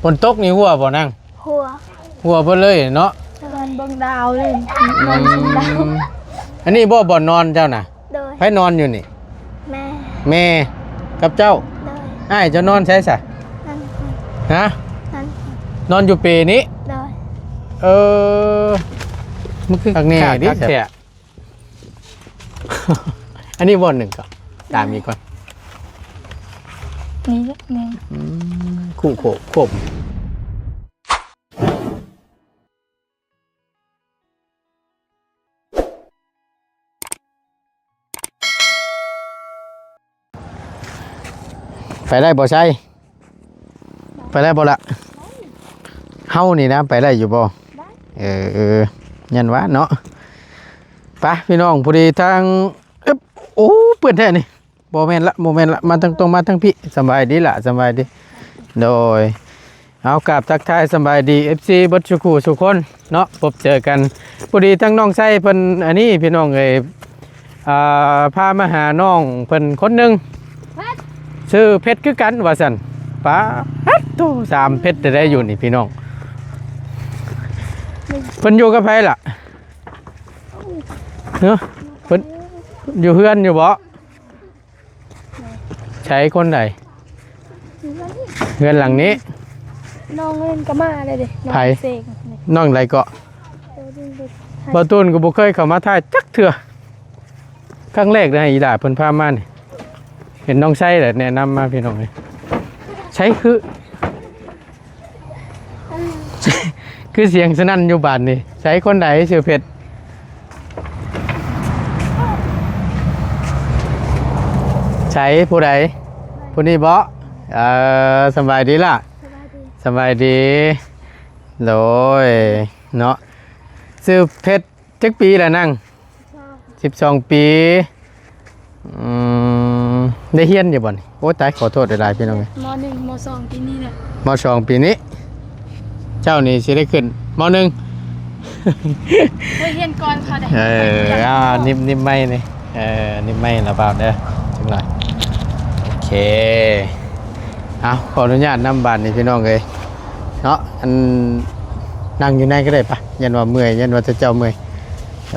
ຝົນຕົກນີ້ຮົ່ວບໍ່ນາງ? ຮົ່ວ ຮົ່ວເບິດເລີຍເນາະ. ນອນເບິ່ງດາວເລີຍ ນອນຊົມດາວ. ອືມ ອັນນີ້ບໍ່ບ່ອນນອນເຈົ້ານະ? ໂດຍ. ໃຜນອນຢູ່ນີ້? ແມ່. ແມ່ກັບເຈົ້າ? ໂດຍ. ອ້າຍເຈົ້ານອນໃສຊະ? ນອນ ຮະ? ນອນ ນອນຢູ່ເປນີ້? ໂດຍ. ເອີ ມັນຄືຄັກແນ່ເດ້. ອັນນີ້ບ່ອນໜຶ່ງກໍຕາມອີກກ່ອນ. ນີ້ໜຶ່ງ ອືມ ຄູ່ໂຄບ ໂຄບ. ໄປໄດ້ບໍ່ໄຊ? ໄປໄດ້ບໍ່ລະ? ເຮົານີ້ນະ ໄປໄດ້ຢູ່ບໍ່? ໄດ້. ເອີ ຍັນວ່າເນາະ. ໄປພີ່ນ້ອງ ພໍດີທາງ ເອີບ ໂອ້ ເປື້ອນແທ້ນີ້. ບໍ່ແມ່ນລະ ບໍ່ແມ່ນລະ ມາທາງ ຕ້ອງມາທາງພີ້. ສະບາຍດີລະ ສະບາຍດີ. ໂດຍ ເອົາ ກາບທັກທາຍສະບາຍດີ ເອັຟຊີ ເບິດສູ່ຄູ່ສູ່ຄົນເນາະ ພົບເຈີກັນ. ພໍດີທັງນ້ອງໄຊເພິ່ນ ອັນນີ້ພີ່ນ້ອງເອີຍ ອ່າ ພາມາຫານ້ອງເພິ່ນຄົນໜຶ່ງ ເພັດ ຊື່ເພັດຄືກັນວ່າຊັ້ນ. ປາດໂທ້ ສາມເພັດໄດ້ຢູ່ນີ້ພີ່ນ້ອງ. ເພິ່ນຢູ່ກັບໃຜລະ? ເນາະ ເພິ່ນຢູ່ເຮືອນຢູ່ບໍ? ໃສ ຄົນໃດ? ເຮືອນນີ້ ເຮືອນຫຼັງນີ້. ນ້ອງເພິ່ນກໍມາແລ້ວເດ້. ໃຜ? ນ້ອງເຊງ. ນ້ອງໃດເກາະ? ບໍ່ຕູນ ບໍ່ຕູນກໍບໍ່ເຄີຍເຂົ້າມາຖ່າຍຈັກເທື່ອ. ຄັ້ງແລກເດ້ ໃຫ້ອີ່ຫຼ້າເພິ່ນພາມານີ້. ເຫັນນ້ອງໄຊແຫຼະແນະນຳມາພີ່ນ້ອງເອີຍ. ໃສ ຄື ຄືສຽງສະໜັ່ນຢູ່ບາດນີ້. ໃສ ຄົນໃດຊື່ເພັດ? ໃສ ຜູ້ໃດ? ຜູ້ນີ້ບໍ? ເອີ ສະບາຍດີລະ. ສະບາຍດີ ສະບາຍດີ. ໂດຍ ເນາະ ຊື່ເພັດ. ຈັກປີລະນາງ? ສິບສອງ ສິບສອງປີ. ອືມ ໄດ້ຮຽນຢູ່ບໍ່ນີ້? ໂອ້ ຕາຍ ຂໍໂທດຫຼາຍໆ ພີ່ນ້ອງເອີຍ. ມໍໜຶ່ງ ມໍສອງ ປີນີ້ແຫຼະ. ມໍສອງ ປີນີ້. ເຈົ້ານີ້ຊິໄດ້ຂຶ້ນ ມໍໜຶ່ງ. ເຄີຍຮຽນກ່ອນເຂົາໄດ໋. ເອີ ອ່າ ນິບ ນິບໄມ້ນີ້. ເອີ ນິບໄມ້ລະບ່າວເດີ ຈັກໜ້ອຍ. ໂອເຄ ເອົາ ຂໍອະນຸຍາດນຳບາດນີ້ ພີ່ນ້ອງເອີຍເນາະ. ອັນ ນັ່ງຢູ່ໃນກໍໄດ້ປະ ຢ້ານວ່າເມື່ອຍ ຢ້ານວ່າເຈົ້າເມື່ອຍ.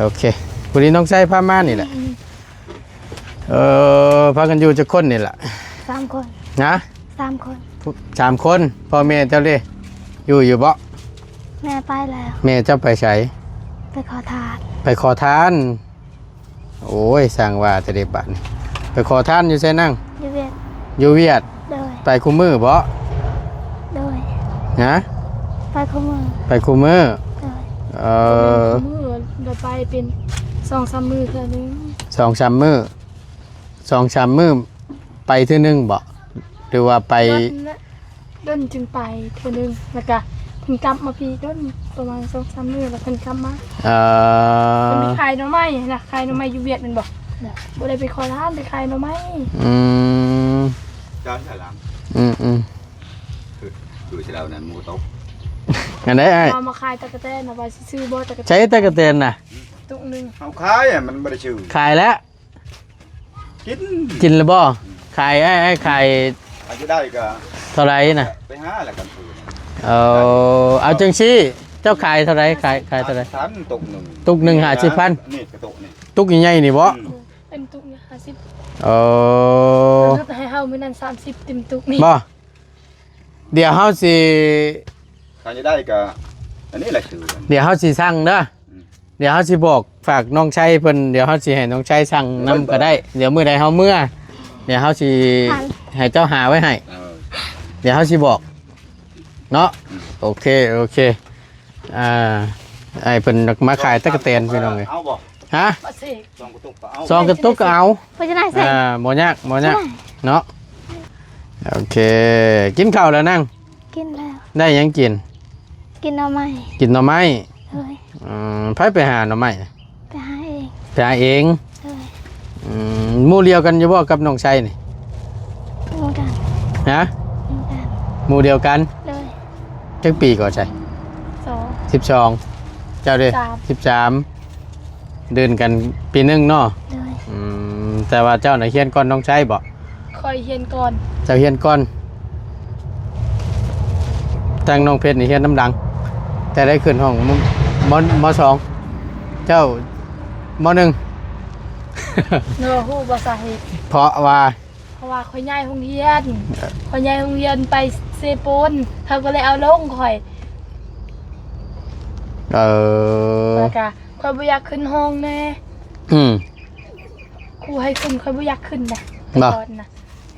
ໂອເຄ ພໍດີນ້ອງໄຊພາມານີ້ແຫຼະ. ເອີ ພາກັນຢູ່ຈັກຄົນນີ້ລະ? ສາມຄົນ. ຮະ? ສາມຄົນ. ສາມຄົນ. ພໍ່ແມ່ເຈົ້າເດ ຢູ່ຢູ່ບໍ? ແມ່ໄປແລ້ວ. ແມ່ເຈົ້າໄປໃສ? ໄປຂໍທານ. ໄປຂໍທານ. ໂອ້ຍ ຊ່າງວ່າແຕ່ເດບາດນີ້. ໄປຂໍທານຢູ່ໃສນາງ? ຢູ່ວຽດ. ຢູ່ວຽດ. ໂດຍ. ໄປຄູ່ມື້ບໍ? ໂດຍ. ຮະ? ໄປຄູ່ມື້. ໄປຄູ່ມື້. ໂດຍ. ເອີ ໄປຄູ່ມື້ ແລ້ວໄປເປັນສອງສາມມື້ເທື່ອໜຶ່ງ. ສອງສາມມື້. ສອງສາມມື້ໄປເທື່ອໜຶ່ງບໍ? ຫຼືວ່າໄປ ດົນນະ ດົນຈຶ່ງໄປເທື່ອໜຶ່ງ ແລ້ວກະເພິ່ນກັບມາພີ້ ດົນປະມານສອງສາມມື້ ແລ້ວເພິ່ນກັບມາ. ເອີ ເພິ່ນໄປຂາຍໜໍ່ໄມ້ນະ ຂາຍໜໍ່ໄມ້ຢູ່ຫວຽດແມ່ນບໍ່? ບໍ່ໄດ້ໄປຂໍທານ ໄປຂາຍໜໍ່ໄມ້. ອືມ ຈານສາຍຫຼັງ. ອືມໆ ຢູ່ທີ່ລາວນັ້ນໝູຕົກ. ອັນໃດອ້າຍ? ເອົາມາຂາຍຕະກະແຕນນະ ວ່າຊິຊື້ບໍ່ຕະກະແຕນ? ໃຊ້ຕະກະແຕນນະ? ຕຸກໜຶ່ງ. ເຮົາຂາຍ ມັນບໍ່ໄດ້ຊື້. ຂາຍແລ້ວ. ກິນ ກິນແລ້ວບໍ່? ຂາຍ ອ້າຍ ອ້າຍຂາຍ ອາດຈະໄດ້ກໍ ເທົ່າໃດນະ? ໄປຫາແລ້ວກັນ. ເອີ ເອົາຈັ່ງຊີ້ ເຈົ້າຂາຍເທົ່າໃດ? ຂາຍ ຂາຍເທົ່າໃດ? ຕັນ ຕຸກໜຶ່ງ. ຕຸກໜຶ່ງຫ້າສິບພັນ. ນີ້ກະຕຸກນີ້ ຕຸກໃຫຍ່ໆນີ້ບໍ? ອືມ ເປັນຕຸກນີ້ຫ້າສິບ. ເອີ ເພິ່ນໃຫ້ເຮົາມື້ນັ້ນສາມສິບ ເຕັມຕຸກນີ້. ບໍ່? ດຽວເຮົາຊິ ຄັນຈະໄດ້ກໍອັນນີ້ແຫຼະ ດຽວເຮົາຊິສັ່ງເດີ. ອືມ ດຽວເຮົາຊິບອກ ຝາກນ້ອງໄຊເພິ່ນ ດຽວເຮົາຊິໃຫ້ນ້ອງໄຊສັ່ງນຳກໍໄດ້. ດຽວມື້ໃດເຮົາເມືອ ດຽວເຮົາຊິໃຫ້ເຈົ້າຫາໄວ້ໃຫ້. ເອີ ດຽວເຮົາຊິບອກເນາະ. ອືມ ໂອເຄ ໂອເຄ. ອ່າ ອ້າຍເພິ່ນມາຂາຍຕະກະແຕນ ພີ່ນ້ອງເອີຍ. ເອົາບໍ່? ຮະ? ສອງກະຕຸກກໍເອົາ ສອງກະຕຸກກໍເອົາ. ບໍ່ຈະໄດ້ໃສ່ ອ່າ ບໍ່ຍາກ ບໍ່ຍາກເນາະ. ໂອເຄ ກິນເຂົ້າແລ້ວນາງ? ກິນແລ້ວ. ໄດ້ຫຍັງກິນ? ກິນໜໍ່ໄມ້. ກິນໜໍ່ໄມ້. ໂດຍ. ອືມ ໃຜໄປຫາໜໍ່ໄມ້? ໄປຫາເອງ. ໄປຫາເອງ. ໂດຍ. ອືມ ໝູ່ດຽວກັນຢູ່ບໍ່ກັບນ້ອງໄຊນີ້? ໝູ່ດຽວກັນ. ຮະ? ໝູ່ດຽວກັນ. ໝູ່ດຽວກັນ. ໂດຍ. ຈັກປີກໍໃສ? ສອງ ສິບສອງ. ເຈົ້າເດ? ສິບສາມ. ສິບສາມ. ເດີນກັນປີໜຶ່ງເນາະ. ໂດຍ. ອືມ ແຕ່ວ່າເຈົ້ານະຮຽນກ່ອນນ້ອງໄຊບໍ? ຂ້ອຍຮຽນກ່ອນ. ເຈົ້າຮຽນກ່ອນ. ທາງນ້ອງເພັດນີ້ຮຽນນຳຫຼັງ ແຕ່ໄດ້ຂຶ້ນຫ້ອງ ມ ມ ມ ສອງ ເຈົ້າ ມ ໜຶ່ງ. ເນາະ ຮູ້ບໍ່ສາເຫດ? ເພາະວ່າ ເພາະວ່າຂ້ອຍຍ້າຍໂຮງຮຽນ ຂ້ອຍຍ້າຍໂຮງຮຽນໄປເຊໂປນ ເຂົາກໍເລີຍເອົາລົງຂ້ອຍ. ເອີ ແລ້ວກະຂ້ອຍບໍ່ຢາກຂຶ້ນຫ້ອງແດ່. ອືມ ຄູໃຫ້ຂຶ້ນ ຂ້ອຍບໍ່ຢາກຂຶ້ນນະ ແຕ່ກ່ອນນະ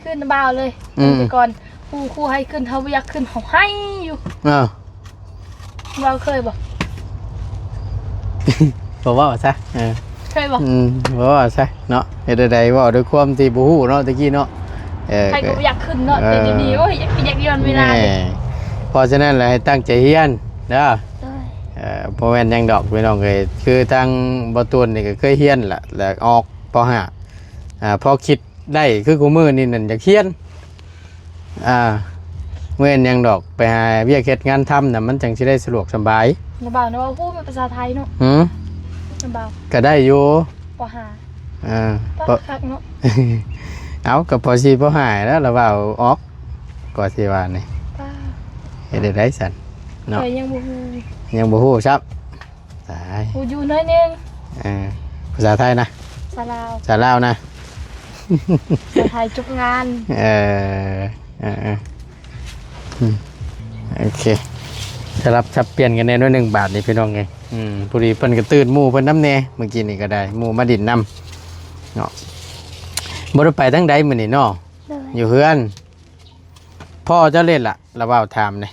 ຄືນະບ່າວເລີຍ. ອືມ ແຕ່ກ່ອນ ຄູ ຄູໃຫ້ຂຶ້ນ ເຮົາບໍ່ຢາກຂຶ້ນ ເຮົາໄຫ້ຢູ່. ເອີ ເວົ້າເຄີຍບໍ່? ບໍ່ເວົ້າຊະ. ເອີ ເຄີຍບໍ່? ອືມ ບໍ່ເວົ້າຊະເນາະ. ເຮັດແນວໃດ ເວົ້າດ້ວຍຄວາມທີ່ບໍ່ຮູ້ເນາະ ແຕ່ກີ້ເນາະ. ເອີ ໃຜກໍບໍ່ຢາກຂຶ້ນເນາະ ເອີ ແຕ່ດຽວນີ້ ໂອ້ຍ ຢາກ ຢາກຍ້ອນເວລາ. ແມ່ນ ເດ້ ເພາະສະນັ້ນລະ ໃຫ້ຕັ້ງໃຈຮຽນເດີ. ໂດຍ ເອີ ບໍ່ແມ່ນຫຍັງດອກພີ່ນ້ອງເອີຍ ຄືທາງບ່າວຕູນນີ້ກໍເຄີຍຮຽນລະ ແລ້ວອອກ ປໍຫ້າ ອ່າ ພໍຄິດໄດ້ຄືຄູ່ມື້ນີ້ນັ້ນ ຢາກຮຽນ. ອ່າ ບໍ່ແມ່ນຫຍັງດອກ ໄປຫາວຽກເຮັດງານທຳນະ ມັນຈັ່ງຊິໄດ້ສະດວກສະບາຍ. ນະບ່າວນະ ເວົ້າຮູ້ແມ່ນພາສາໄທເນາະ. ຫືມ ນະບ່າວ ກໍໄດ້ຢູ່ ປໍຫ້າ. ເອີ ປະ ປະ ຄັກເນາະ. ເອົາ ກໍປໍສີ່ ປໍຫ້າແລ້ວ ລະເວົ້າອອກ ກໍຊິວ່ານີ້ ປະ ເຮັດໄດ້ໃດຊັ້ນເນາະ. ຂ້ອຍຍັງບໍ່ຮູ້ ຍັງບໍ່ຮູ້ຊ້ຳ. ຕາຍ ຮູ້ຢູ່ໜ້ອຍໜຶ່ງ. ເອີ ພາສາໄທນະ? ພາສາລາວ. ພາສາລາວນະ? ພາສາໄທຈົບງານ. ເອີ ເອີ ເອີ ອືມ ໂອເຄ ສະຫຼັບສັບປ່ຽນກັນແດ່ໜ້ອຍໜຶ່ງບາດນີ້ພີ່ນ້ອງເອີຍ. ອືມ ພໍດີເພິ່ນກໍຕື່ນໝູ່ເພິ່ນນຳແດ່ ມື້ກີ້ນີ້ກໍໄດ້ ໝູ່ມາດິນນຳເນາະ. ບໍ່ໄດ້ໄປທາງໃດມື້ນີ້ເນາະ? ໂດຍ ຢູ່ເຮືອນ. ພໍ່ເຈົ້າເລດລະ ລະເວົ້າຖາມແດ່.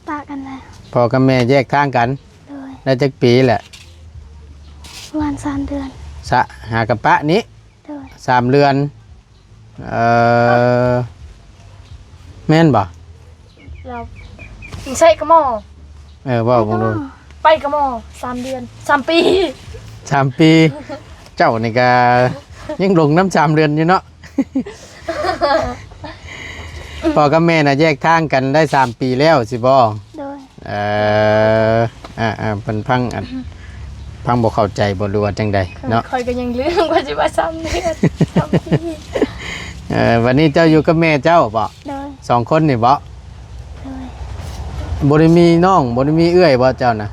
ປະກັນແລ້ວ ພໍ່ກັບແມ່ແຍກທາງກັນ. ໂດຍ ໄດ້ຈັກປີແຫຼະ? ປະມານສາມເດືອນ. ສະ ຫາກັບປະນີ້? ໂດຍ ສາມເດືອນ. ເອີ ແມ່ນບໍ່? ລາວໃສ່ກະໝໍ. ເອີ ເວົ້າເບິ່ງດູ. ໄປກະໝໍ ສາມເດືອນ ສາມປີ. ສາມປີ. ເຈົ້ານີ້ກະຍັງຫຼົງນຳສາມເດືອນຢູ່ເນາະ. ພໍ່ກັບແມ່ນະແຍກທາງກັນໄດ້ສາມປີແລ້ວຊິບໍ່? ໂດຍ ເອີ ອ່າໆ ເພິ່ນຟັງ ອັນ ຟັງບໍ່ເຂົ້າໃຈບໍ່ ຫຼືວ່າຈັ່ງໃດເນາະ? ຂ້ອຍກໍຍັງລືມວ່າຊິວ່າສາມເດືອນ ສາມປີ. ເອີ ບັດນີ້ເຈົ້າຢູ່ກັບແມ່ເຈົ້າບໍ່? ໂດຍ ສອງຄົນນີ້ບໍ່? ໂດຍ ບໍ່ໄດ້ມີນ້ອງ ບໍ່ໄດ້ມີເອື້ອຍບໍ່ເຈົ້ານະ?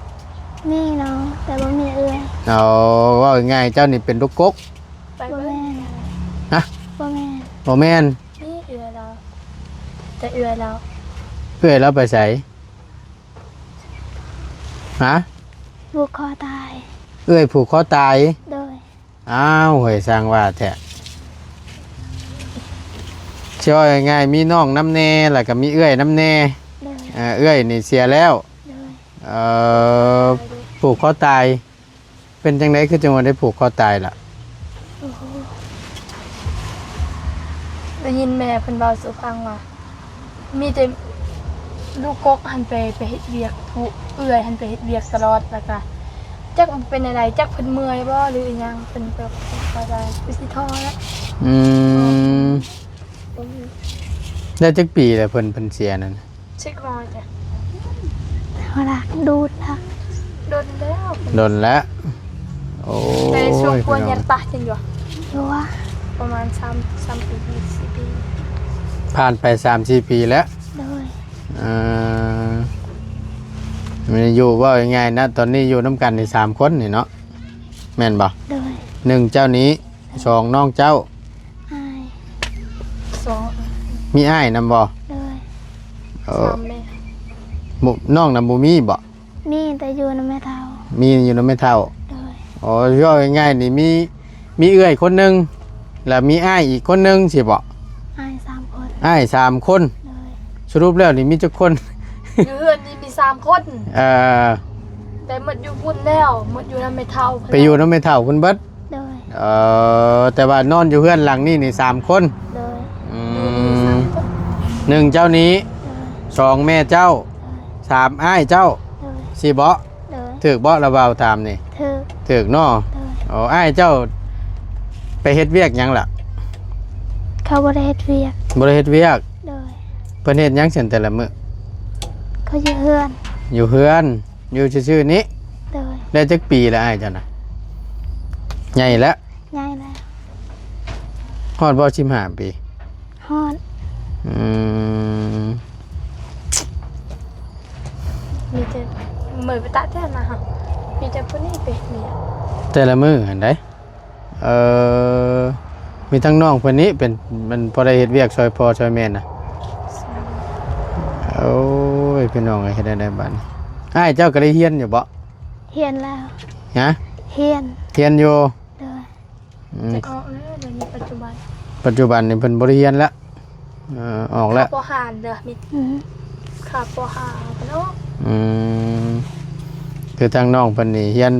ມີນ້ອງ ແຕ່ບໍ່ມີເອື້ອຍ. ເອົາ ເວົ້າງ່າຍໆ ເຈົ້ານີ້ເປັນລູກກົກ. ບໍ່ແມ່ນ. ຮະ? ບໍ່ແມ່ນ. ບໍ່ແມ່ນ. ນີ້ເອື້ອຍລາວ ແຕ່ເອື້ອຍລາວ. ເອື້ອຍລາວໄປໃສ? ຮະ? ຜູກຄໍຕາຍ. ເອື້ອຍຜູກຄໍຕາຍ? ໂດຍ. ອ້າວ ເຮີ້ຍ ຊ່າງວ່າແທ້. ຊິເວົ້າງ່າຍໆ ມີນ້ອງນຳແດ່ ແລ້ວກໍມີເອື້ອຍນຳແດ່. ໂດຍ. ເອື້ອຍນີ້ເສຍແລ້ວ. ໂດຍ. ເອີ ຜູກຄໍຕາຍ. ເປັນຈັ່ງໃດຄືຈັ່ງວ່າໄດ້ຜູກຄໍຕາຍລະ? ໂອ້ໂຫ ໄດ້ຍິນແມ່ເພິ່ນເວົ້າສູ່ຟັງວ່າ ມີແຕ່ລູກກົກຫັ້ນໄປ ໄປເຮັດວຽກ ຜູ້ເອື້ອຍຫັ້ນໄປເຮັດວຽກຕະຫຼອດ ແລ້ວກະຈັກເປັນແນວໃດ ຈັກເພິ່ນເມື່ອຍບໍ່ ຫຼືອີ່ຫຍັງ ເພິ່ນກໍບໍ່ໄດ້ ຄືຊິທໍ້ແລ້ວ. ອືມ ບໍ່ມີ. ໄດ້ຈັກປີແລ້ວເພິ່ນ ເພິ່ນເສຍນັ້ນ? ເຊັກໜ້ອຍຈ້ະ ເຮົາລະດູດລະ ດົນແລ້ວ ດົນແລ້ວ. ໂອ້ຍ ແຕ່ຊ່ວງປົວຍັງປະເຫັນຢູ່ ຢູ່ວ່າ ປະມານສາມ ສາມປີ ສີ່ປີ ຜ່ານໄປສາມສີ່ປີແລ້ວ. ໂດຍ. ເອີ ມີຢູ່ ເວົ້າງ່າຍໆນະ ຕອນນີ້ຢູ່ນຳກັນນີ້ສາມຄົນນີ້ເນາະ ແມ່ນບໍ່? ໂດຍ. ໜຶ່ງເຈົ້ານີ້ ສອງນ້ອງເຈົ້າ ອ້າຍ ສອງ ມີອ້າຍນຳບໍ່? ໂດຍ. ເອີ ສາມແມ່ ບໍ່ ນ້ອງນະບໍ່ມີບໍ່? ມີ ແຕ່ຢູ່ນຳແມ່ເຖົ້າ. ມີຢູ່ນຳແມ່ເຖົ້າ. ໂດຍ. ອໍ ເວົ້າງ່າຍໆນີ້ ມີ ມີເອື້ອຍຄົນໜຶ່ງ ແລ້ວມີອ້າຍອີກຄົນໜຶ່ງຊີ້ບໍ່? ອ້າຍສາມຄົນ. ອ້າຍສາມຄົນ. ໂດຍ. ສະຫຼຸບແລ້ວນີ້ມີຈັກຄົນ? ຢູ່ເຮືອນນີ້ມີສາມຄົນ. ເອີ ແຕ່ໝົດຢູ່ພຸ້ນແລ້ວ ໝົດຢູ່ນຳແມ່ເຖົ້າ ໄປຢູ່ນຳແມ່ເຖົ້າເພິ່ນເບິດ. ໂດຍ. ເອີ ແຕ່ວ່ານອນຢູ່ເຮືອນຫຼັງນີ້ນີ້ສາມຄົນ. ໂດຍ. ອືມ ຢູ່ນີ້ສາມຄົນ ໜຶ່ງເຈົ້ານີ້. ໂດຍ. ສອງແມ່ເຈົ້າ. ໂດຍ. ສາມອ້າຍເຈົ້າ. ໂດຍ. ຊີ້ບໍ່? ໂດຍ. ຖືກບໍ່ລະເວົ້າຕາມນີ້? ຖືກ. ຖືກເນາະ. ໂດຍ. ໂອ້ ອ້າຍເຈົ້າໄປເຮັດວຽກຫຍັງລະ? ເຂົາບໍ່ໄດ້ເຮັດວຽກ. ບໍ່ໄດ້ເຮັດວຽກ. ໂດຍ. ເພິ່ນເຮັດຫຍັງຊັ້ນແຕ່ລະມື້? ເຂົາຢູ່ເຮືອນ. ຢູ່ເຮືອນ ຢູ່ຊື່ໆນີ້. ໂດຍ. ໄດ້ຈັກປີລະອ້າຍເຈົ້ານະ? ໃຫຍ່ແລ້ວ. ໃຫຍ່ແລ້ວ. ຮອດບໍ່ສິບຫ້າປີ? ຮອດ. ອືມ ເ ມີແຕ່ເມີຍໄປຕາກແຕ່ນະ ມີແຕ່ຜູ້ນີ້ໄປເຮັດວຽກ ແຕ່ລະມື້ຫັ້ນໃດ. ເອີ ມີທັງນ້ອງເພິ່ນນີ້ເປັນ ມັນພໍໄດ້ເຮັດວຽກຊ່ອຍພໍ່ຊ່ອຍແມ່ນະ. ໂອ້ຍ ພີ່ນ້ອງເອີຍ ເຮັດແນວໃດບາດນີ້? ອ້າຍເຈົ້າກໍໄດ້ຮຽນຢູ່ບໍ່? ຮຽນແລ້ວ. ຮະ? ຮຽນ. ຮຽນຢູ່. ໂດຍ. ອືມ ຈະອອກແລ້ວ ດຽວນີ້ປັດຈຸບັນ ປັດຈຸບັນນີ້ເພິ່ນບໍ່ໄດ້ຮຽນແລ້ວ. ເອີ ອອກແລ້ວ ປ.ຫ້າ ເດີ ມີ ອືມ ຄ່າ ປ.ຫ້າ ເນາະ. ອືມ ຄືທາງນ້ອງເພິ່ນນີ້ຮຽນ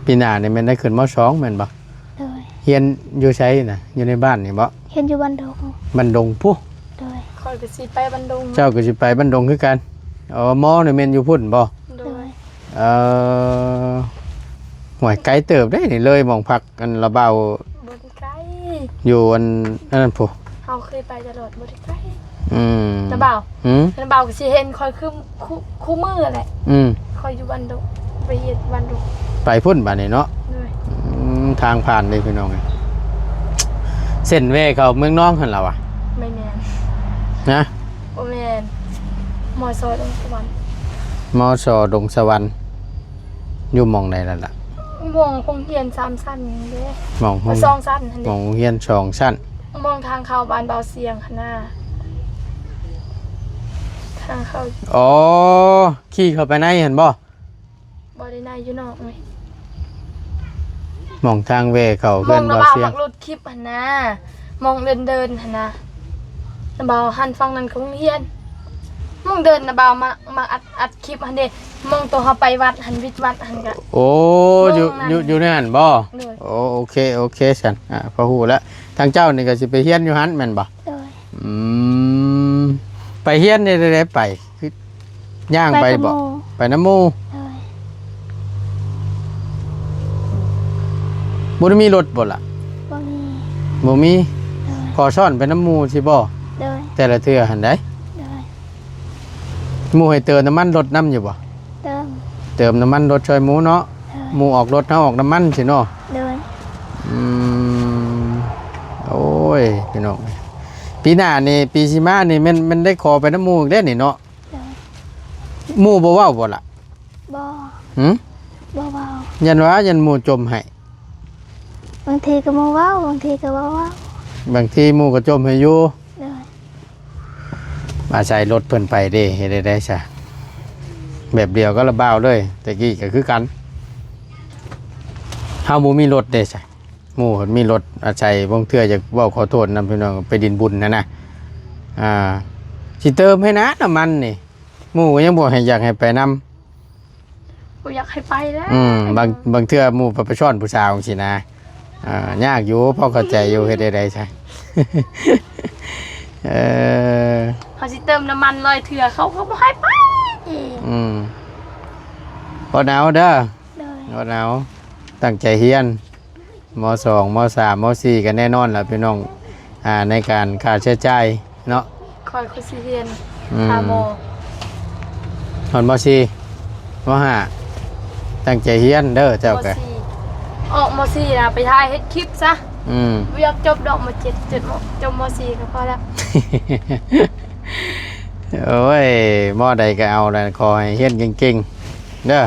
ປີໜ້ານີ້ແມ່ນໄດ້ຂຶ້ນ ມ.ສອງ ແມ່ນບໍ່? ໂດຍ. ຮຽນຢູ່ໃສນະ? ຢູ່ໃນບ້ານນີ້ບໍ່? ຮຽນຢູ່ບ້ານດົງ. ບ້ານດົງພຸ້ນ. ໂດຍ. ຂ້ອຍກໍຊິໄປບ້ານດົງ ເຈົ້າກໍຊິໄປບ້ານດົງຄືກັນ. ອໍ ມ.ນີ້ແມ່ນຢູ່ພຸ້ນບໍ່? ໂດຍ. ເອີ ຫ້ວຍ ໄກເຕີບເດ້ນີ້ ເລີຍໝ່ອງພັກ ອັນລະບ່າວ ບໍ່ໄດ້ໄກ ຢູ່ອັນ ອັນນັ້ນພຸ້ນ ເຮົາເຄີຍໄປຕະຫຼອດ ບໍ່ໄດ້ໄກ. ອືມ ນະບ່າວ ຫືມ ນະບ່າວກໍຊິເຫັນຂ້ອຍຄື ຄູ່ ຄູ່ມື້ແຫຼະ. ອືມ ຂ້ອຍຢູ່ບ້ານດົງ ໄປເຮັດບ້ານດົງ ໄປພຸ້ນບາດນີ້ເນາະ. ໂດຍ. ອືມ ທາງຜ່ານເດ້ພີ່ນ້ອງເອີຍ ເສັ້ນແວ່ເຂົ້າເມືອງນອງຫັ້ນລະວະ. ແມ່ນໆ ນະ ບໍ່ແມ່ນ ມ.ສ ດົງສະຫວັນ. ມ.ສ ດົງສະຫວັນ ຢູ່ໝ່ອງໃດລະລະ? ໝ່ອງໂຮງຮຽນສາມຊັ້ນເດ້ ໝ່ອງໂຮງ ສອງຊັ້ນຫັ້ນເດ້ ໝ່ອງໂຮງຮຽນສອງຊັ້ນ ໝ່ອງທາງເຂົ້າບ້ານບ່າວຊຽງຫັ້ນນາ ທາງເຂົ້າ. ອໍ ຂີ່ເຂົ້າໄປໃນຫັ້ນບໍ່? ບໍ່ໄດ້ໃນ ຢູ່ນອກນີ້ ໝ່ອງທາງແວ່ເຂົ້າເຮືອນບ່າວຊຽງ ໝ່ອງນະບ່າວມັກລົດ ຄລິບຫັ້ນນາ ໝ່ອງເດີນເດີນຫັ້ນນາ ນະບ່າວຫັນຝັ່ງນັ້ນຂອງໂຮງຮຽນ ໝ່ອງເດີນນະບ່າວມາ ມາອັດ ອັດຄລິບຫັ້ນເດ້ ໝ່ອງໂຕເຮົາໄປວັດຫັ້ນ ວິດວັດຫັ້ນກະ. ໂອ້ ຢູ່ ຢູ່ ຢູ່ໃນຫັ້ນບໍ່? ໂດຍ. ໂອ້ ໂອເຄ ໂອເຄຊັ້ນ ອ່າ ພໍຮູ້ແລ້ວ. ທາງເຈົ້ານີ້ກໍຊິໄປຮຽນຢູ່ຫັ້ນແມ່ນບໍ່? ໂດຍ. ອືມ ໄປຮຽນໄດ້ ໄດ້ ໄດ້ໄປ ຄືຍ່າງໄປບໍ່? ໄປນຳໝູ່. ໂດຍ. ບໍ່ໄດ້ມີລົດບໍ່ລະ? ບໍ່ມີ. ບໍ່ມີ. ໂດຍ. ພໍຊ້ອນໄປນຳໝູ່ຊິບໍ່? ໂດຍ. ແຕ່ລະເທື່ອຫັ້ນໃດ? ໂດຍ. ໝູ່ໃຫ້ເຕີມນ້ຳມັນລົດນຳຢູ່ບໍ່? ເຕີມ. ເຕີມນ້ຳມັນລົດຊ່ອຍໝູ່ເນາະ. ໂດຍ. ໝູ່ອອກລົດ ເຮົາອອກນ້ຳມັນຊີ້ເນາະ. ໂດຍ. ອືມ ໂອ້ຍ ພີ່ນ້ອງ ປີໜ້ານີ້ ປີຊິມານີ້ ແມ່ນ ແມ່ນໄດ້ຂໍໄປນຳໝູ່ອີກແລ້ວນີ້ເນາະ. ໂດຍ. ໝູ່ບໍ່ເວົ້າບໍ່ລະ? ບໍ່. ຫື? ບໍ່ເວົ້າ. ຢ້ານວ່າ ຢ້ານໝູ່ຈົ່ມໃຫ້. ບາງທີກໍໝູ່ເວົ້າ ບາງທີກໍບໍ່ເວົ້າ. ບາງທີໝູ່ກໍຈົ່ມໃຫ້ຢູ່. ໂດຍ. ອາໄສລົດເພິ່ນໄປເດ້ ເຮັດໄດ້ໃດຊະ? ແບບດຽວກັບລະບ່າວເລີຍ ແຕ່ກີ້ກໍຄືກັນ ເຮົາບໍ່ມີລົດເດ້ຊະ. ໝູ່ເພິ່ນມີລົດ ອາໄສບາງເທື່ອຢາກເວົ້າຂໍໂທດນຳພີ່ນ້ອງ ໄປດິນບຸນຫັ້ນນະ. ອ່າ ຊິເຕີມໃຫ້ນະ ນ້ຳມັນນີ້ ໝູ່ກໍຍັງບໍ່ໃຫ້ ຢາກໃຫ້ໄປນຳ. ບໍ່ຢາກໃຫ້ໄປແລ້ວ. ອືມ ບາງ ບາງເທື່ອໝູ່ໄປ ໄປຊ້ອນຜູ້ສາວຈັ່ງຊີ້ນະ. ອ່າ ຍາກຢູ່ ພໍເຂົ້າໃຈຢູ່ ເຮັດໄດ້ໃດຊະ. ເອີ ເຮົາຊິເຕີມນ້ຳມັນຮ້ອຍເທື່ອ ເຂົາກໍບໍ່ໃຫ້ໄປ. ອືມ ອົດເອົາເດີ. ໂດຍ. ອົດເອົາ ຕັ້ງໃຈຮຽນ. ມ.ສອງ ມ.ສາມ ມ.ສີ່ ກໍແນ່ນອນລະພີ່ນ້ອງ ອ່າ ໃນການຄ່າໃຊ້ຈ່າຍເນາະ. ຂ້ອຍຄືຊິຮຽນ ອືມ ຄ່າມໍ່ ຮອດ ມ.ສີ່ ມ.ຫ້າ ຕັ້ງໃຈຮຽນເດີເຈົ້າກະ. ມ.ສີ່ ອອກ ມ.ສີ່ ນະ ໄປຖ່າຍເຮັດຄລິບຊະ. ອືມ ບໍ່ຢາກຈົບດອກ ມ.ເຈັດ ຈົບ ຈົບ ມ.ສີ່ ກໍພໍແລ້ວ. ໂອ້ຍ ມໍ່ໃດກໍເອົາລະ ຂໍໃຫ້ຮຽນເກັ່ງໆເດີ.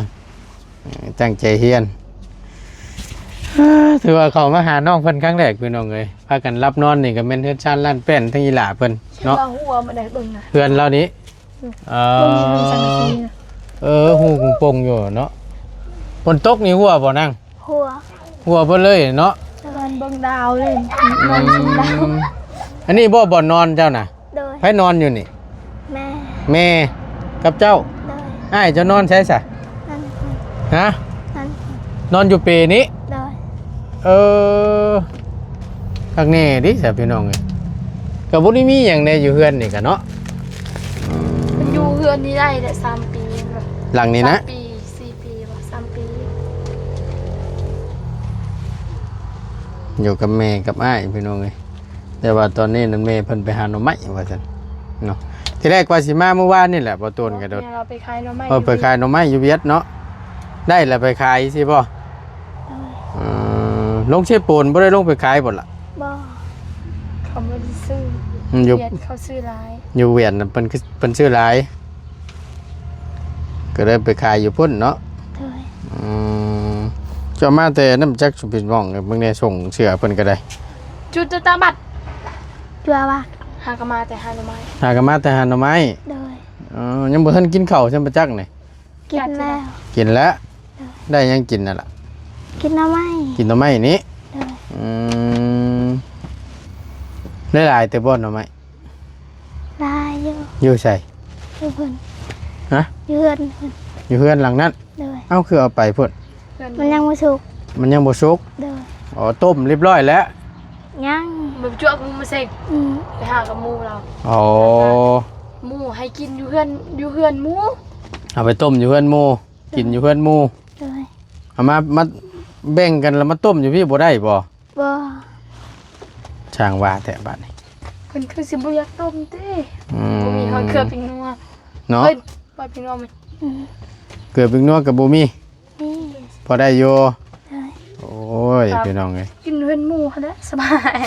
ຕັ້ງໃຈຮຽນ. ຖືວ່າເຂົ້າມາຫານ້ອງເພິ່ນຄັ້ງແລກພີ່ນ້ອງເອີຍ ພາກັນຫຼັບນອນນີ້ກໍແມ່ນເຮືອນຊານລ້ານແປ້ນທັງອີ່ຫຼ້າເພິ່ນເນາະ. ເຮືອນລາວຫົວໝົດເລີຍ ເບິ່ງນະ ເຮືອນລາວນີ້. ເອີ ເບິ່ງນີ້ ເອີ ຮູປົງໆຢູ່ເນາະ. ຝົນຕົກນີ້ຮົ່ວບໍ່ນາງ? ຮົ່ວ ຮົ່ວເບິດເລີຍເນາະ. ນອນເບິ່ງດາວເລີຍ ນອນຊົມດາວ. ອັນນີ້ບໍ່ບ່ອນນອນເຈົ້ານະ? ໂດຍ. ໃຜນອນຢູ່ນີ້? ແມ່. ແມ່ກັບເຈົ້າ? ໂດຍ. ອ້າຍເຈົ້ານອນໃສຊະ? ນອນ ຮະ? ນອນ ນອນຢູ່ເປນີ້? ໂດຍ. ເອີ ຄັກແນ່ເດ້ຊະພີ່ນ້ອງເອີຍ ກໍບໍ່ໄດ້ມີຫຍັງແດ່ຢູ່ເຮືອນນີ້ກະເນາະ. ອືມ ມັນຢູ່ເຮືອນນີ້ໄດ້ແຫຼະສາມປີແລ້ວ. ຫຼັງນີ້ນະ? ສາມປີ ສີ່ປີບໍ່ ສາມປີ ຢູ່ກັບແມ່ກັບອ້າຍພີ່ນ້ອງເອີຍ. ແຕ່ວ່າຕອນນີ້ນັ້ນແມ່ເພິ່ນໄປຫາໜໍ່ໄມ້ວ່າຊັ້ນເນາະ. ທີແລກວ່າຊິມາມື້ວານນີ້ແຫຼະ ບໍ່ໂຕນກະໂດດ ແມ່ວ່າໄປຂາຍໜໍ່ໄມ້. ເອີ ໄປຂາຍໜໍ່ໄມ້ຢູ່ຫວຽດເນາະ. ໄດ້ລະໄປຂາຍຊິບໍ່? ໂດຍ. ເອີ ລົງເຊໂປນບໍ່ໄດ້ລົງໄປຂາຍບໍ່ລະ? ບໍ່ ເຂົາບໍ່ໄດ້ຊື້. ອືມ ຢູ່ຫວຽດເຂົາຊື້ຫຼາຍ. ຢູ່ຫວຽດນະເພິ່ນ ເພິ່ນຊື້ຫຼາຍ. ກໍເລີຍໄປຂາຍຢູ່ພຸ້ນເນາະ. ໂດຍ. ອືມ ເຈົ້າມາແຕ່ນ້ຳຈັກສຸພິດໝອງ ເບິ່ງແດ່ ສົ່ງເສື້ອເພິ່ນກໍໄດ້. ຈຸດຕາບັດ ຈຸລາວັດ ຫາກໍມາແຕ່ຫາໜໍ່ໄມ້. ຫາກໍມາແຕ່ຫາໜໍ່ໄມ້. ໂດຍ. ເອີ ຍັງບໍ່ທັນກິນເຂົ້າຊ້ຳປະຈັກນີ້. ກິນແລ້ວ. ກິນແລ້ວ. ໂດຍ. ໄດ້ຫຍັງກິນນັ້ນລະ? ກິນໜໍ່ໄມ້. ກິນໜໍ່ໄມ້ນີ້. ໂດຍ. ອືມ ໄດ້ຫຼາຍແຕ່ບໍ່ໜໍ່ໄມ້? ຫຼາຍຢູ່. ຢູ່ໃສ? ຢູ່ເພິ່ນ. ຮະ? ຢູ່ເຮືອນເພິ່ນ. ຢູ່ເຮືອນຫຼັງນັ້ນ. ໂດຍ. ເອົ້າ ຄືເອົາໄປພຸ້ນ? ມັນຍັງບໍ່ສຸກ. ມັນຍັງບໍ່ສຸກ. ໂດຍ. ອໍ ຕົ້ມຮຽບຮ້ອຍແລ້ວ. ຍັງ ແບບຈວກໝູມາເສັກ. ອືມ ໄປຫາກັບໝູ່ລາວ. ອໍ ໝູ່ໃຫ້ກິນຢູ່ເຮືອນ ຢູ່ເຮືອນໝູ່. ເອົາໄປຕົ້ມຢູ່ເຮືອນໝູ່ ກິນຢູ່ເຮືອນໝູ່. ໂດຍ. ເອົາມາ ມາແບ່ງກັນ ແລ້ວມາຕົ້ມຢູ່ພີ້ບໍ່ໄດ້ບໍ່? ບໍ່. ຊ່າງວ່າແທ້ບາດນີ້. ເພິ່ນຄືຊິບໍ່ຢາກຕົ້ມຕິ? ອືມ ບໍ່ມີຮອດເກືອປິງນົວເນາະ. ເອີຍ ປອດປິງນົວມັນ. ອືມ ເກືອປິງນົວກໍບໍ່ມີ. ອືມ ພໍໄດ້ຢູ່. ໂດຍ. ໂອ້ຍ ພີ່ນ້ອງເອີຍ ກິນເຮືອນໝູ່ຫັ້ນແຫຼະສະບາຍ.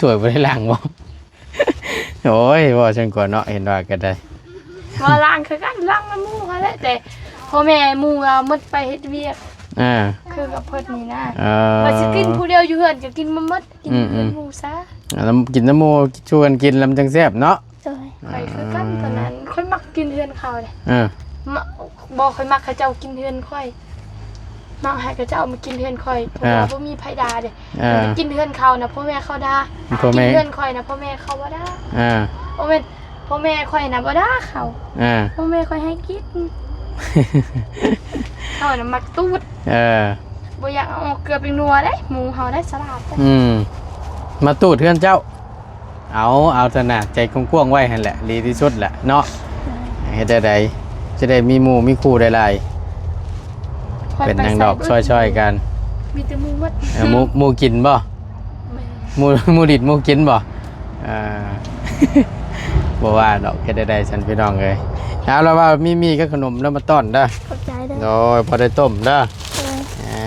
ຖ້ວຍບໍ່ໄດ້ລ້າງບໍ່? ໂອ້ຍ ເວົ້າຊັ້ນກວ່າເນາະ ເຫັນວ່າກໍໄດ້. ບໍ່ ລ້າງຄືກັນ ລ້າງນຳໝູ່ຫັ້ນແຫຼະ ແຕ່ພໍ່ແມ່ໝູ່ລາວໝົດໄປເຮັດວຽກ. ອ່າ ຄືກັບເພິ່ນນີ້ນະ. ເອີ ວ່າຊິກິນຜູ້ດຽວຢູ່ເຮືອນກໍກິນບໍ່ໝົດ ກິນ ອືມໆ ເຮືອນໝູ່ຊະ. ອ່າ ແລ້ວກິນນຳໝູ່ ຊວນກັນກິນ ແລ້ວມັນຈັ່ງແຊບເນາະ. ໂດຍ. ຂ້ອຍຄືກັນ ຕອນນັ້ນຂ້ອຍມັກກິນເຮືອນເຂົາເດ້. ເອີ ມະ ບໍ່ ຂ້ອຍມັກເຂົາເຈົ້າກິນເຮືອນຂ້ອຍ ມັກໃຫ້ເຂົາເຈົ້າມາກິນເຮືອນຂ້ອຍ ເພາະວ່າ ເອີ ບໍ່ມີໃຜດ່າເດ້. ເອີ ກິນເຮືອນເຂົານະ ພໍ່ແມ່ເຂົາດ່າ. ພໍ່ແມ່ ກິນເຮືອນຂ້ອຍນະ ພໍ່ແມ່ເຂົາບໍ່ດ່າ. ເອີ ບໍ່ແມ່ນ ພໍ່ແມ່ຂ້ອຍນະບໍ່ດ່າເຂົາ. ເອີ ພໍ່ແມ່ຂ້ອຍໃຫ້ກິນ. ເຂົານະມັກຕູດ. ເອີ ບໍ່ຢາກເອົາອອກເກືອປິງນົວເດ້ ໝູ່ເຮົາໄດ້ສະຫຼາດເດ້. ອືມ ມາຕູດເຮືອນເຈົ້າ. ເອົາ ເອົາເຖາະນະ ໃຈກວ້າງໆໄວ້ຫັ້ນແຫຼະ ດີທີ່ສຸດແຫຼະເນາະ. ເຮັດແນວໃດຈະໄດ້ມີໝູ່ມີຄູ່ຫຼາຍໆ ເປັນຫຍັງດອກ ຊ່ອຍໆກັນ. ມີແຕ່ໝູ່ໝົດ. ເອີ ໝູ່ ໝູ່ກິນບໍ່? ແມ່ນ. ໝູ່ ໝູ່ດິດໝູ່ກິນບໍ່? ເອີ ບໍ່ວ່າດອກ ເຮັດແນວໃດຊັ້ນພີ່ນ້ອງເອີຍ. ເອົາ ລະວ່າມີໝີ່ກັບຂະໜົມນຳມາຕ້ອນເດີ. ຂອບໃຈເດີ. ໂດຍ ພໍໄດ້ຕົ້ມເດີ. ໂດຍ. ເອີ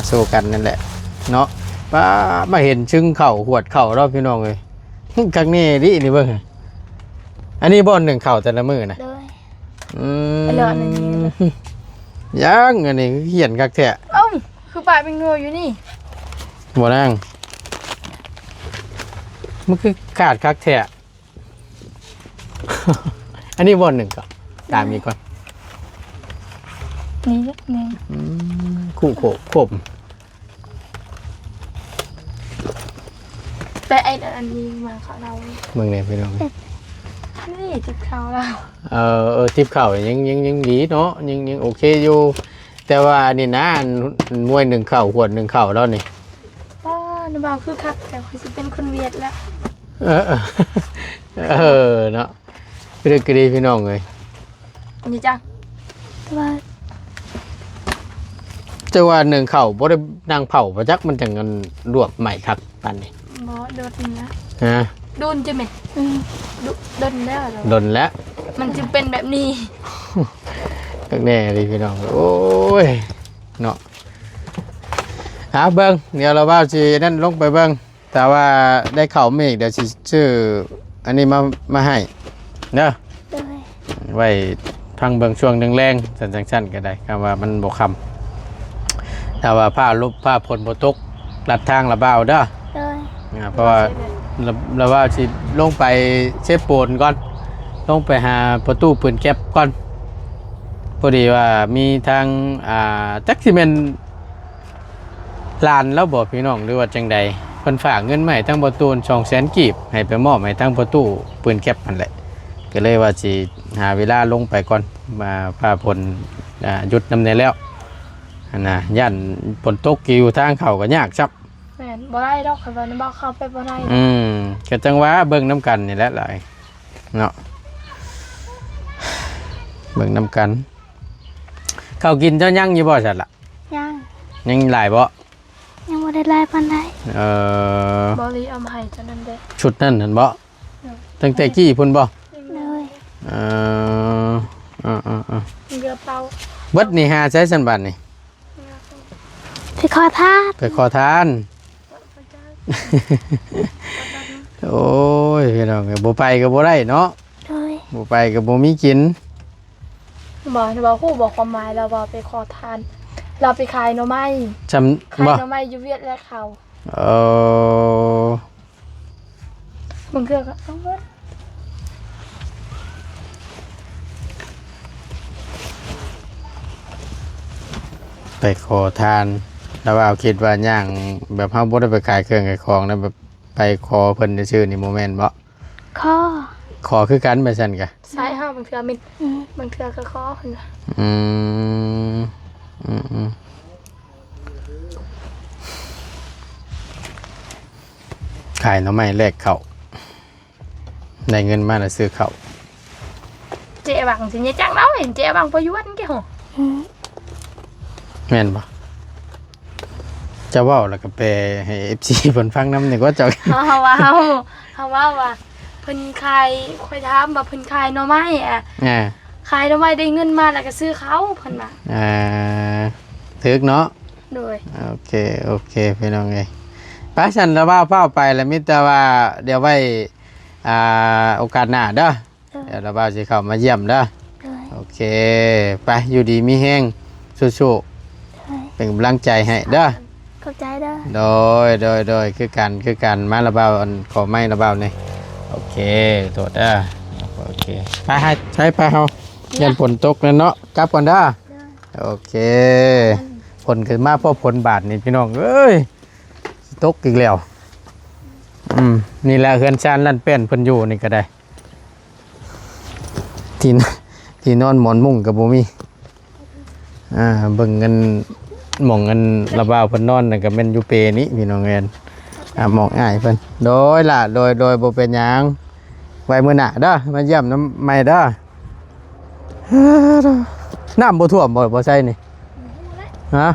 ສູ້ກັນນັ້ນແຫຼະເນາະ. ປ້າ ມາເຫັນຊຶງເຂົ້າຫວດເຂົ້າເນາະພີ່ນ້ອງເອີຍ. ຄັກແນ່ເດນີ້ເບິ່ງ. ອັນນີ້ບ່ອນໜຶ້ງເຂົ້າແຕ່ລະມື້ນະ. ໂດຍ. ອືມ ຍັງ ອັນນີ້ຂຽນຄັກແທ້. ເອົ້າ ຄືປາເປັນໂງ່ຢູ່ນີ້. ບໍ່ນາງ ມັນຄືຂາດຄັກແທ້. ອັນນີ້ບ່ອນໜຶ້ງເຂົ້າ ຕາມອີກກ່ອນ. ນີ້ ນີ້ ອືມ ຄູ່ໂຄບ ໂຄບ. ແຕ່ໄອ້ອັນນີ້ມາເຂົ້າເຮົາ ເບິ່ງແດ່ພີ່ນ້ອງ. ນີ້ຕິບເຂົ້າລາວ. ເອີ ເອີ ຕິບເຂົ້າຍັງ ຍັງ ຍັງດີເນາະ ຍັງ ຍັງໂອເຄຢູ່. ແຕ່ວ່າອັນນີ້ນະ ອັນ ອັນມວຍໜຶ້ງເຂົ້າ ຫວດໜຶ້ງເຂົ້າແລ້ວນີ້. ປ້າ ນ້ຳບ່າວຄືຄັກ ແຕ່ຂ້ອຍຊິເປັນຄົນຫວຽດແລ້ວ. ເອີ ເອີ ເນາະ. ຄືເດັກຄືດີພີ່ນ້ອງເອີຍ. ອັນນີ້ຈ້າ ແຕ່ວ່າ ແຕ່ວ່າໜຶ້ງເຂົ້າບໍ່ໄດ້ນັ່ງເຜົາບໍ່ຈັກ ມັນຈັ່ງອັນລວກໄໝ້ຄັກປານນີ້. ບໍ່ ດົນນະ. ຮະ? ດົນຈະແມ່ນ. ອືມ ດົນແລ້ວ ດົນແລ້ວ ມັນຈຶ່ງເປັນແບບນີ້. ຄັກແນ່ເລີຍພີ່ນ້ອງ. ໂອ້ຍ ເນາະ. ຫາເບິ່ງ ດຽວລາວບ່າວຊິນັ້ນລົງໄປເບິ່ງ. ຖ້າວ່າໄດ້ເຂົ້າມາອີກ ດຽວຊິຊື້ອັນນີ້ມາ ມາໃຫ້ເດີ. ໂດຍ. ໄວ້ພັງເບິ່ງຊ່ວງແລງໆ ຊັ້ນຈັ່ງຊັ້ນກໍໄດ້ ຄຳວ່າມັນບໍ່ຄ່ຳ. ຖ້າວ່າຟ້າລົບ ຟ້າຝົນບໍ່ຕົກ ລັດທາງລາວບ່າວເດີ. ໂດຍ. ອ່າ ເພາະວ່າລາວ ລາວບ່າວຊິລົງໄປເຊໂປນກ່ອນ ລົງໄປຫາພໍ່ຕູ້ປືນແກັບກ່ອນ. ພໍດີວ່າມີທາງ ອ່າ ຈັກຊິແມ່ນ ຫຼານລາວບໍ່ພີ່ນ້ອງ ຫຼືວ່າຈັ່ງໃດ ເພິ່ນຝາກເງິນມາໃຫ້ທາງພໍ່ຕູ້ສອງແສນກີບ ໃຫ້ໄປມອບໃຫ້ທາງພໍ່ຕູ້ປືນແກັບຫັ້ນແຫຼະ. ກໍເລີຍວ່າຊິຫາເວລາລົງໄປກ່ອນ ມາຟ້າຝົນ ອ່າ ຢຸດນຳແດ່ແລ້ວຫັ້ນນະ. ຢ້ານຝົນຕົກຢູ່ທາງເຂົ້າກໍຍາກຊ້ຳ. ແມ່ນ ບໍ່ໄດ້ດອກ ຂ້ອຍວ່ານຳບ່າວເຂົ້າໄປບໍ່ໄດ້. ອືມ ກໍຈັ່ງວ່າເບິ່ງນຳກັນນີ້ແຫຼະຫຼາຍເນາະ ເບິ່ງນຳກັນ. ເຂົ້າກິນເຈົ້າຍັງຢູ່ບໍ່ຊັ້ນລະ? ຍັງ. ຍັງຫຼາຍບໍ່? ຍັງບໍ່ໄດ້ຫຼາຍປານໃດ. ເອີ ບໍ່ລີເອົາມາໃຫ້ເຈົ້ານັ້ນເດ້ ຊຸດນັ້ນຫັ້ນບໍ່? ໂດຍ. ຕັ້ງແຕ່ກີ້ພຸ້ນບໍ່? ໂດຍ. ເອີ ເອີໆໆ ເກືອເປົ່າ ເບິດນີ້ຫາໃສຊັ້ນບາດນີ້? ໄປຂໍທານ ໄປຂໍທານ. ໂອ້ຍ ພີ່ນ້ອງເອີຍ ບໍ່ໄປກໍບໍ່ໄດ້ເນາະ. ໂດຍ. ບໍ່ໄປກໍບໍ່ມີກິນ. ບໍ່ ລາວບໍ່ຮູ້ບໍ່ຄວາມໝາຍ ລາວວ່າໄປຂໍທານ ລາວໄປຂາຍໜໍ່ໄມ້ ຊ່ຳ ຂາຍ ບໍ່ ໜໍ່ໄມ້ຢູ່ຫວຽດແລະເຂົາ ເອີ ບາງເທື່ອກໍເອົາເໝິດ ໄປຂໍທານ ລາວວ່າຄິດວ່າຍ່າງແບບເຮົາບໍ່ໄດ້ໄປຂາຍເຄື່ອງຂາຍຂອງນະ ແບບໄປຂໍເພິ່ນຊື່ໆນີ້ ບໍ່ແມ່ນບໍ່? ຂໍ ຂໍຄືກັນ ແບບຊັ້ນກະ ໃຊ່ ເຮົາບາງເທື່ອມີ ອືມ ບາງເທື່ອກໍຂໍເພິ່ນວ່າ ອືມ ອືມໆ ຂາຍໜໍ່ໄມ້ແລກເຂົ້າ ໄດ້ເງິນມາແລ້ວຊື້ເຂົ້າ ເຈຫວັງຊິຍາຈັກເນາະ ເຫັນເຈຫວັງບໍ່ຢວນແກ່ຫົວ ອືມ ແມ່ນບໍ່? ເຈົ້າເວົ້າແລ້ວກໍແປໃຫ້ເອັຟຊີເພິ່ນຟັງນຳນີ້ກວ່າເຈົ້າ ເຮົາ ເຮົາວ່າ ເຮົາ ເຮົາເວົ້າວ່າ ເພິ່ນຂາຍ ຂ້ອຍຖາມວ່າເພິ່ນຂາຍໜໍ່ໄມ້ອະ ອ່າ ຂາຍໜໍ່ໄມ້ໄດ້ເງິນມາແລ້ວກໍຊື້ເຂົ້າ ເພິ່ນວ່າ ອ່າ ຖືກເນາະ ໂດຍ ໂອເຄ ໂອເຄ ພີ່ນ້ອງເອີຍ ໄປຊັ້ນລະວ່າຟ້າວໄປລະ ມີແຕ່ວ່າດຽວໄວ້ ອ່າ ໂອກາດໜ້າເດີ ໂດຍ ດຽວລາວບ່າວຊິເຂົ້າມາຢ້ຽມເດີ ໂດຍ ໂອເຄ ໄປ ຢູ່ດີມີແຮງ ສູ້ໆ ໂດຍ ເປັນກຳລັງໃຈໃຫ້ເດີ ຂອບໃຈເດີ ໂດຍ ໂດຍ ໂດຍ ຄືກັນ ຄືກັນ ມາລາວບ່າວ ອັນ ຂໍໄມ້ລາວບ່າວນີ້ ໂອເຄ ໂທດເດີ ໂອເຄ ໄປ ໃຫ້ ໃຊ້ໄປເຮົາ ຢ້ານຝົນຕົກແລ້ວເນາະ ກັບກ່ອນເດີ ໂດຍ ໂອເຄ ຝົນກໍມາພໍ້ຝົນບາດນີ້ ພີ່ນ້ອງເອີຍ ຕົກອີກແລ້ວ ອືມ ນີ້ແຫຼະເຮືອນຊານລ້ານແປ້ນເພິ່ນຢູ່ນີ້ກໍໄດ້ ທີ່ ທີ່ນອນໝອນມຸ້ງກໍບໍ່ມີ ອ່າ ເບິ່ງອັນ ໝ່ອງອັນລາວບ່າວເພິ່ນນອນນັ້ນກໍແມ່ນຢູ່ເປນີ້ ພີ່ນ້ອງເອີຍ ອ່າ ໝ່ອງອ້າຍເພິ່ນ ໂດຍລະ ໂດຍ ໂດຍ ບໍ່ເປັນຫຍັງ ໄວ້ມື້ໜ້າເດີ ມາຢ້ຽມນຳໃໝ່ເດີ ນ້ຳບໍ່ຖ້ວມບໍ່ ບໍ່ໃສ່ນີ້? ຮະ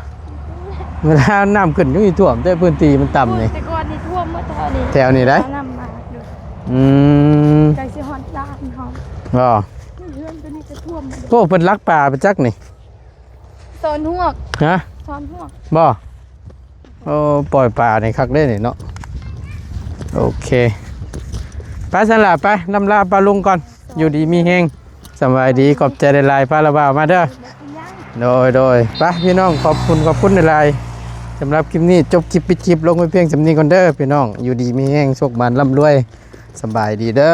ເວລານ້ຳຂຶ້ນຢູ່ນີ້ຖ້ວມ ແຕ່ພື້ນທີ່ມັນຕ່ຳນີ້ ແຕ່ກ່ອນນີ້ຖ້ວມໝົດແຖວນີ້ ແຖວນີ້ໄດ໋ ນ້ຳມາ ອືມ ໃກ້ຊິຮອດບ້ານເຮົາ ບໍ່ ເຮືອນຕົວນີ້ກໍຖ້ວມ ໂອ້ ເພິ່ນລັກປາໄປຈັກນີ້ ສອນຮວກ ຮະ ສອນຮວກ ບໍ່ ໂອ້ ປ່ອຍປານີ້ຄັກເດ້ນີ້ເນາະ ໂອເຄ ໄປຊັ້ນລະ ໄປ ລຳລາປ້າລຸງກ່ອນ ຢູ່ດີມີແຮງ ສະບາຍດີ ຂອບໃຈຫຼາຍໆ ພາລາວບ່າວມາເດີ ໂດຍ ໂດຍ ໄປພີ່ນ້ອງ ຂອບຄຸນ ຂອບຄຸນຫຼາຍໆ ສຳລັບຄລິບນີ້ ຈົບຄລິບ ປິດຄລິບ ລົງໄວ້ພຽງສ່ຳນີ້ກ່ອນເດີພີ່ນ້ອງ ຢູ່ດີມີແຮງ ໂຊກໝານ ລ່ຳລວຍ ສະບາຍດີເດີ.